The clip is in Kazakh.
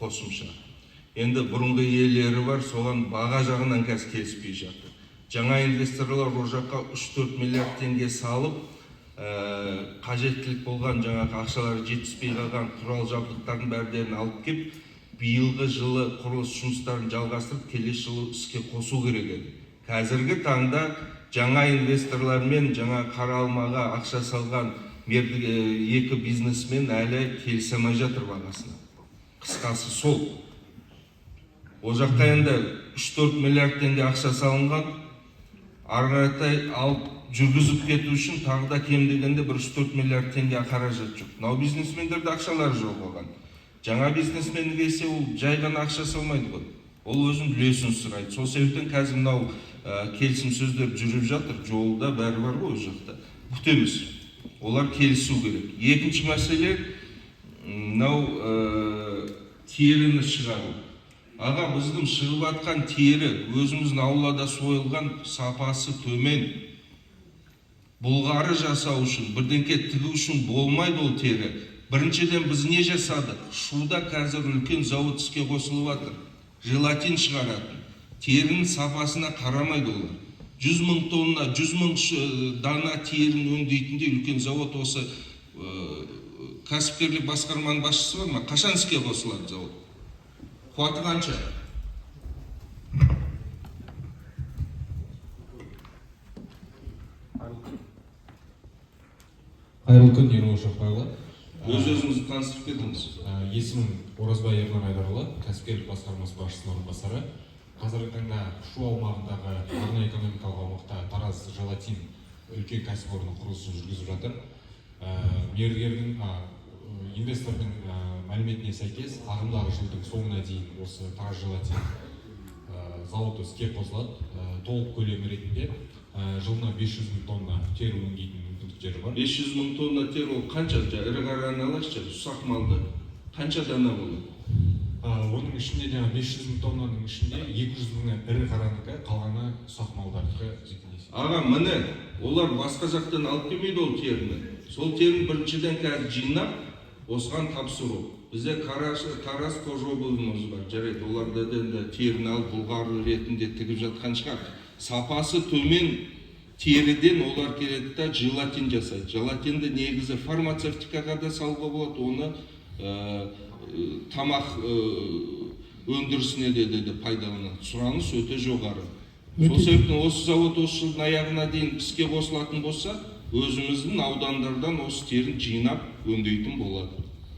Қосымша. Енді бұрынғы иелері бар, соған баға жағынан қазір келіспей жатыр. Жаңа инвесторлар ол жаққа 3-4 миллиард теңге салып, қажеттілік болған жаңағы ақшалары жетіспей қалған құрал жабдықтардың бәрін алып кеп, биылғы жылы құрылыс жұмыстарын жалғастырып, келесі жылы іске қосу керек еді. Қазіргі таңда жаңа инвесторлармен жаңа қара алмаға ақша салған екі бизнесмен әлі келісе алмай жатыр бағасына. Қысқасы сол. Ол жаққа енді 3-4 миллиард теңге ақша салынған, ары қаратай алып жүргізіп кету үшін тағы да кем дегенде бір 3-4 миллиард теңге қаражат жоқ. Мынау бизнесмендерде ақшалары жоқ оған. Жаңа бизнесмен келсе, ол жай ғана ақша салмайды ғой. Ол өзінің үлесін сұрайды. Сол себептен қазір мынау келісімсөздер жүріп жатыр, жолда бәрі бар ғой ол жақта. Күтеміз. Олар келісу керек. Екінші мәселе мынау теріні шығару. Аға, біздің шығып атқан тері өзіміздің аулада сойылған, сапасы төмен. Бұлғары жасау үшін, бірдеңке тігу үшін болмайды ол тері. Біріншіден, біз не жасадық? Шуда қазір үлкен зауыт іске қосылып жатыр. Желатин шығаратын. Терінің сапасына қарамайды олар. 100 мың тонна, 100 мың дана терін өңдейтіндей үлкен зауыт осы кәсіпкерлік басқарманың басшысы бар ма? Қашан іске қосылады зауыт? Қуаты қанша? Қайырлы күн, Ерұлы Шоқбайұлы. Өз өзіңізді таныстырып кетіңіз. Есімім Оразбай Ерлан Айдарұлы, кәсіпкерлік басқармасы басшысының орынбасары. Қазіргі таңда Шу аумағындағы арнайы экономикалық аумақта Тараз желатин үлкен кәсіпорнының құрылысын жүргізіп жатыр. Мердігердің, инвестордың мәліметіне сәйкес, ағымдағы жылдың соңына дейін осы Тараз желатин зауыты іске қосылады. Толық көлемі ретінде жылына 500 мың тонна тері өңдейтін мүмкіндіктері бар. 500 мың тонна тері ол қанша? Ірі қараны алайықшы, ұсақ малды. Қанша дана болады? Оның ішінде жаңа 500 мың тоннаның ішінде 200 мыңы ірі қаранікі, қалғаны ұсақ малдардікі. Аға, міне, олар басқа жақтан алып келмейді ол теріні. Сол теріні біріншіден қазір жинап, осыған тапсыру. Бізде Тараз кожобылымыз бар, жарайды, олар да енді теріні алып бұлғары ретінде тігіп жатқан шығар. Сапасы төмен теріден олар келеді да желатин жасайды. Желатинді негізі фармацевтикаға да салуға болады, оны тамақ өндірісіне де пайдаланады. Сұраныс өте жоғары. Сол себептен осы завод осы жылдың аяғына дейін іске қосылатын болса, өзіміздің аудандардан осы терін жинап өңдейтін болады.